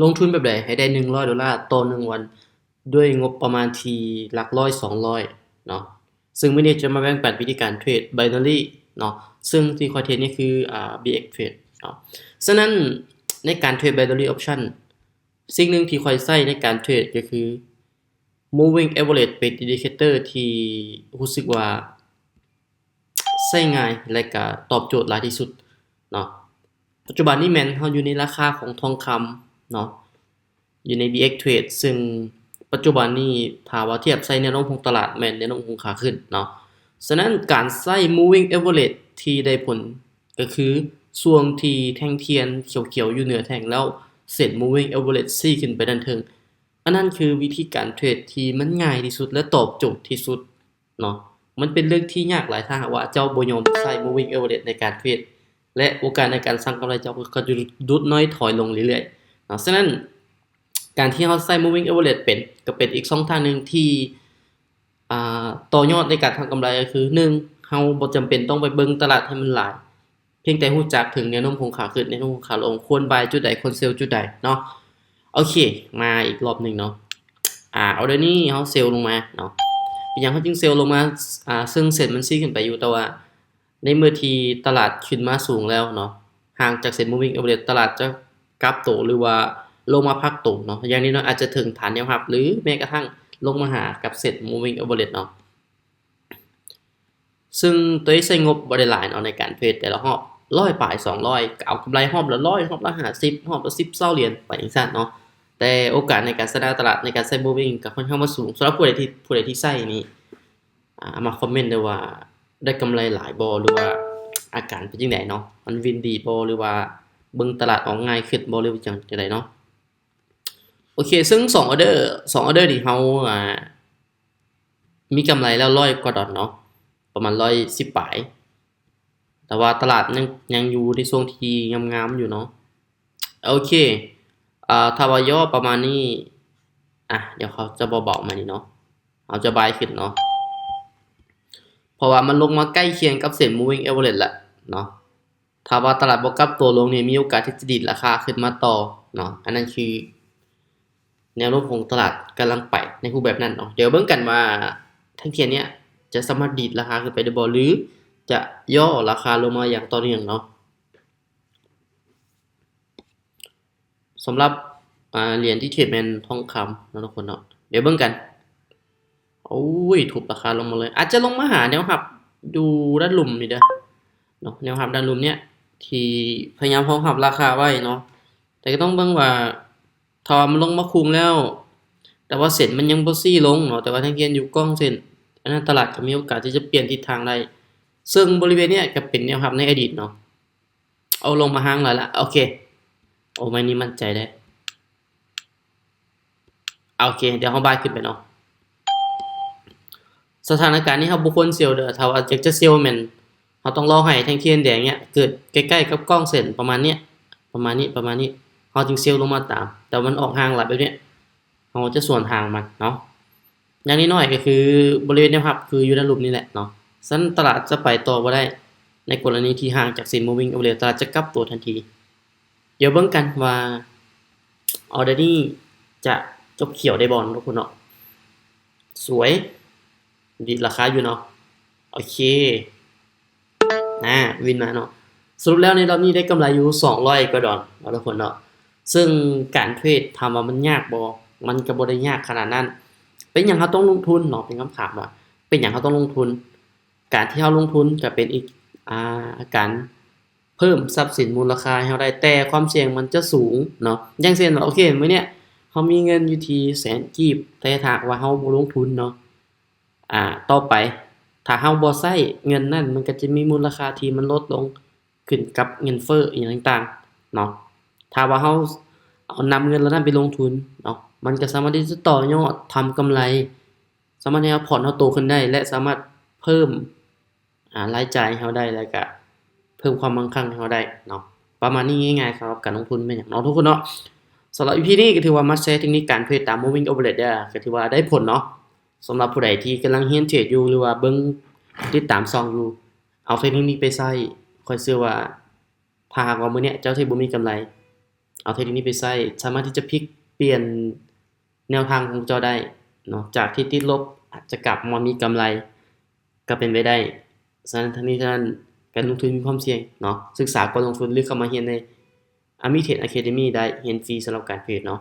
ລົງທຶນແບບໃດໃຫ້ໄດ້ໜຶ່ງຮ້ອຍໂດລາຕໍ່ໜຶ່ງວັນ ດ້ວຍງົບປະມານທີ່ຫຼັກຮ້ອຍ ສອງຮ້ອຍເນາະ. ເຊິ່ງມື້ນີ້ຈະມາແບ່ງປັນວິທີການເທຣດ binary ເນາະ ເຊິ່ງທີ່ຂ້ອຍເທຣດນີ້ຄື ອາ BX Trade ເນາະ. ສະນັ້ນໃນການເທຣດ binary option ສິ່ງໜຶ່ງທີ່ຂ້ອຍໃຊ້ໃນການເທຣດກໍຄື moving average ເປັນ indicator ທີ່ຮູ້ສຶກວ່າໃຊ້ງ່າຍ ແລະ ກະຕອບໂຈດຫຼາຍທີ່ສຸດເນາະ. ປັດຈຸບັນນີ້ແມ່ນເຮົາຢູ່ໃນລາຄາຂອງທອງຄຳເນາະ ຢູ່ໃນ BX Trade ເຊິ່ງປັດຈຸບັນນີ້ຖ້າວ່າທຽບໃສ່ແນວໂນ້ມຂອງຕະຫຼາດ ແມ່ນແນວໂນ້ມຂອງຂາຂຶ້ນເນາະ. ສະນັ້ນການໃຊ້ moving average ທີ່ໄດ້ຜົນ ກໍຄືຊ່ວງທີ່ແທ່ງທຽນຂຽວໆຢູ່ເໜືອແທ່ງ ແລ້ວເສັ້ນ moving average ຊີ້ຂຶ້ນໄປດ້ານເທິງ, ອັນນັ້ນຄືວິທີການເທຣດທີ່ມັນງ່າຍທີ່ສຸດ ແລະ ຕອບໂຈດທີ່ສຸດເນາະ. ມັນເປັນເລື່ອງທີ່ຍາກຫຼາຍ ຖ້າຫາກວ່າເຈົ້າບໍ່ຍອມໃຊ້ moving average ໃນການເທຣດ ແລະ ໂອກາດໃນການສ້າງກຳໄລເຈົ້າກໍຈະຫຼຸດນ້ອຍຖອຍລົງເລື້ອຍໆເນາະ. ສະນັ້ນ ການທີ່ເຮົາໃຊ້ moving average ເປັນ ກໍເປັນອີກຊ່ອງທາງໜຶ່ງທີ່ ອ່າ ຕໍ່ຍອດໃນການທຳກຳໄລກໍຄື ໜຶ່ງ ເຮົາບໍ່ຈຳເປັນຕ້ອງໄປເບິ່ງຕະຫຼາດໃຫ້ມັນຫຼາຍ, ພຽງແຕ່ຮູ້ຈັກເຖິງແນວໂນ້ມຂອງຂາຂຶ້ນ ແນວໂນ້ມຂອງຂາລົງ, ຄວນບາຍຈຸດໃດ ຄວນເຊລຈຸດໃດເນາະ. ໂອເຄ ມາອີກລອບໜຶ່ງເນາະ. ອາ ອໍເດີນີ້ເຮົາເຊລລົງມາເນາະ. ເປັນຫຍັງເຮົາຈຶ່ງເຊລລົງມາ? ອາ ເຊິ່ງເສັ້ນມັນຊີ້ຂຶ້ນໄປຢູ່ ແຕ່ວ່າ ໃນເມື່ອທີ່ຕະຫຼາດຂຶ້ນມາສູງແລ້ວເນາະ, ຫ່າງຈາກເສັ້ນ moving average ຕະຫຼາດຈະກັບໂຕ ຫຼືວ່າລົງມາພັກໂຕເນາະ, ຢ່າງນ້ອຍໆອາດຈະເຖິງຖານແນວຮັບ ຫຼືແມ້ກະທັ້ງລົງມາຫາກັບເສັ້ນ moving average ເນາະ. ເຊິ່ງໂຕນີ້ໃຊ້ງົບບໍ່ໄດ້ຫຼາຍເນາະ ໃນການເທຣດແຕ່ລະຮອບ ຮ້ອຍປາຍ ສອງຮ້ອຍ ກໍເອົາກຳໄລຮອບລະຮ້ອຍ ຮອບລະຫ້າສິບ ຮອບລະສິບ ຊາວຫຼຽນໄປຈັ່ງຊັ້ນເນາະ. ແຕ່ໂອກາດໃນການຊະນະຕະຫຼາດໃນການໃຊ້ moving ກໍຄ່ອນຂ້າງວ່າສູງ. ສຳລັບຜູ້ໃດທີ່ ຜູ້ໃດທີ່ໃຊ້ນີ້ ອາ ມາຄອມເມັນເດີ້ວ່າໄດ້ກຳໄລຫຼາຍບໍ່ ຫຼືວ່າອາການເປັນຈັ່ງໃດເນາະ, ມັນວິນດີບໍ່ ຫຼືວ່າເບິ່ງຕະຫຼາດອອກງ່າຍຂຶ້ນບໍ່ ຫຼືວ່າຈັ່ງ ຈັ່ງໃດເນາະ. ໂອເຄ ເຊິ່ງສອງອໍເດີ ສອງອໍເດີນີ້ເຮົາ ອາ ມີກຳໄລແລ້ວຮ້ອຍກວ່າດອນເນາະ, ປະມານຮ້ອຍສິບປາຍ, ແຕ່ວ່າຕະຫຼາດຍັງ ຍັງຢູ່ໃນຊ່ວງທີ່ງາມໆຢູ່ເນາະ. ໂອເຄ ອາ ຖ້າວ່າຍໍ້ປະມານນີ້ ອາ ດຽວເຮົາຈະເບົາໆມານີ້ເນາະ, ເຮົາຈະບາຍຂຶ້ນເນາະ ເພາະວ່າມັນລົງມາໃກ້ຄຽງກັບເສັ້ນ moving average ແລ້ວເນາະ. ຖ້າວ່າຕະຫຼາດບໍ່ກັບໂຕລົງນີ້ ມີໂອກາດທີ່ຈະດີດລາຄາຂຶ້ນມາຕໍ່ເນາະ. ອັນນັ້ນຄືແນວໂນ້ມຂອງຕະຫຼາດກຳລັງໄປໃນຮູບແບບນັ້ນເນາະ. ດຽວເບິ່ງກັນວ່າແທ່ງທຽນເນີ້ຍຈະສາມາດດີດລາຄາຂຶ້ນໄປໄດ້ບໍ່ ຫຼືຈະຍໍ້ລາຄາລົງມາຢ່າງຕໍ່ເນື່ອງເນາະ. ສຳລັບ ອາ ຫຼຽນທີ່ເທຣດແມ່ນທອງຄຳເນາະທຸກຄົນເນາະ. ດຽວເບິ່ງກັນ. ໂອ້ຍ ທຸບລາຄາລົງມາເລີຍ, ອາດຈະລົງມາຫາແນວຮັບຢູ່ດ້ານລຸ່ມນີ້ເດີ້ເນາະ, ແນວຮັບດ້ານລຸ່ມເນີ້ຍທີ່ພະຍາຍາມຮອງຮັບລາຄາໄວ້ເນາະ. ແຕ່ກໍຕ້ອງເບິ່ງວ່າ ຖ້າວ່າມັນລົງມາຄຸງແລ້ວ ແຕ່ວ່າເສັ້ນມັນຍັງບໍ່ຊີ້ລົງເນາະ, ແຕ່ວ່າແທ່ງທຽນຢູ່ກ້ອງເສັ້ນ, ອັນນັ້ນຕະຫຼາດກໍມີໂອກາດທີ່ຈະປ່ຽນທິດທາງໄດ້. ເຊິ່ງບໍລິເວນເນີ້ຍກໍເປັນແນວຮັບໃນອະດີດເນາະ. ເອົາ ລົງມາຫ່າງຫຼາຍລະ. ໂອເຄ ໂອ້ ໄມ້ນີ້ໝັ້ນໃຈໄດ້. ໂອເຄ ດຽວເຮົາບາຍຂຶ້ນໄປເນາະ. ສະຖານະການນີ້ເຮົາບໍ່ຄວນເຊລເດີ້. ຖ້າວ່າຢາກຈະເຊລແມ່ນເຮົາຕ້ອງລໍໃຫ້ແທ່ງທຽນແດງເນີ້ຍເກີດໃກ້ໆກັບກ້ອງເສັ້ນປະມານເນີ້ຍ ປະມານນີ້ ປະມານນີ້ ເຮົາຈຶ່ງເຊລລົງມາຕາມ. ແຕ່ວ່າມັນອອກຫ່າງຫຼາຍແບບເນີ້ຍ ເຮົາຈະສວນທາງມັນເນາະ. ຢ່າງນ້ອຍໆກໍຄືບໍລິເວນແນວຮັບຄືຢູ່ດ້ານລຸ່ມນີ້ແຫຼະເນາະ. ສະນັ້ນຕະຫຼາດຈະໄປຕໍ່ບໍ່ໄດ້ໃນກໍລະນີທີ່ຫ່າງຈາກເສັ້ນ moving average, ຕະຫຼາດຈະກັບຕົວທັນທີ. ດຽວເບິ່ງກັນວ່າອໍເດີນີ້ຈະຈົບຂຽວໄດ້ບໍ່ເນາະທຸກຄົນເນາະ. ສວຍ ດີດລາຄາຢູ່ເນາະ. ໂອເຄ ອາ ວິນມາເນາະ. ສະຫຼຸບແລ້ວໃນລອບນີ້ໄດ້ກຳໄລຢູ່ສອງຮ້ອຍກວ່າດອນເນາະທຸກຄົນເນາະ. ເຊິ່ງການເທຣດຖາມວ່າມັນຍາກບໍ່? ມັນກໍບໍ່ໄດ້ຍາກຂະໜາດນັ້ນ. ເປັນຫຍັງເຮົາຕ້ອງລົງທຶນເນາະ? ເປັນຄຳຖາມວ່າເປັນຫຍັງເຮົາຕ້ອງລົງທຶນ? ການທີ່ເຮົາລົງທຶນກໍເປັນອີກ ອາ ການເພີ່ມຊັບສິນມູນລະຄ່າໃຫ້ເຮົາໄດ້, ແຕ່ຄວາມສ່ຽງມັນຈະສູງເນາະ. ຢ່າງເຊັ່ນວ່າ ໂອເຄ ມື້ເນີ້ຍເຮົາມີເງິນຢູ່ທີ່ແສນກີບ, ແຕ່ຖ້າຫາກວ່າເຮົາບໍ່ລົງທຶນເນາະ ອາ ຕໍ່ໄປ ຖ້າເຮົາບໍ່ໃຊ້ເງິນນັ້ນ ມັນກໍຈະມີມູນລະຄ່າທີ່ມັນລົດລົງຂຶ້ນກັບເງິນເຟີ້ອີ່ຫຍັງຕ່າງໆເນາະ. ຖ້າວ່າເຮົາເອົານຳເງິນເຫຼົ່ານັ້ນໄປລົງທຶນເນາະ, ມັນກໍສາມາດທີ່ຈະຕໍ່ຍອດທຳກຳໄລ, ສາມາດເຮັດໃຫ້ພອດເຮົາໂຕຂຶ້ນໄດ້ ແລະ ສາມາດເພີ່ມ ອາ ລາຍຈ່າຍໃຫ້ເຮົາໄດ້ ແລ້ວກະເພີ່ມຄວາມມັ່ງຄັ່ງໃຫ້ເຮົາໄດ້ເນາະ. ປະມານນີ້ງ່າຍໆ ສຳລັບການລົງທຶນແມ່ນຫຍັງເນາະທຸກຄົນເນາະ. ສຳລັບອີພີນີ້ກໍຖືວ່າມາແຊເທັກນິກການເທຣດຕາມ moving average ເດີ ກໍຖືວ່າໄດ້ຜົນເນາະ. ສຳລັບຜູ້ໃດທີ່ກຳລັງຮຽນເທຣດຢູ່ ຫຼືວ່າເບິ່ງ ຕິດຕາມຊ່ອງຢູ່ ເອົາເທັກນິກນີ້ໄປໃຊ້, ຂ້ອຍເຊື່ອວ່າ ຖ້າຫາກວ່າມື້ເນີ້ຍເຈົ້າເທຣດບໍ່ມີກຳໄລ, ເອົາເທກນິກນີ້ໄປໃຊ້ ສາມາດທີ່ຈະພລິກປ່ຽນແນວທາງຂອງເຈົ້າໄດ້ເນາະ ຈາກທີ່ຕິດລົບອາດຈະກັບມາມີກຳໄລ ກໍເປັນໄປໄດ້. ສະນັ້ນ ທັງນີ້ທັງນັ້ນ ການລົງທຶນມີຄວາມສ່ຽງເນາະ. ສຶກສາກ່ອນລົງທຶນ ຫຼື ເຂົ້າມາຮຽນໃນ Ametrade Academy ໄດ້ ຮຽນຟຣີສຳລັບການເທຣດເນາະ.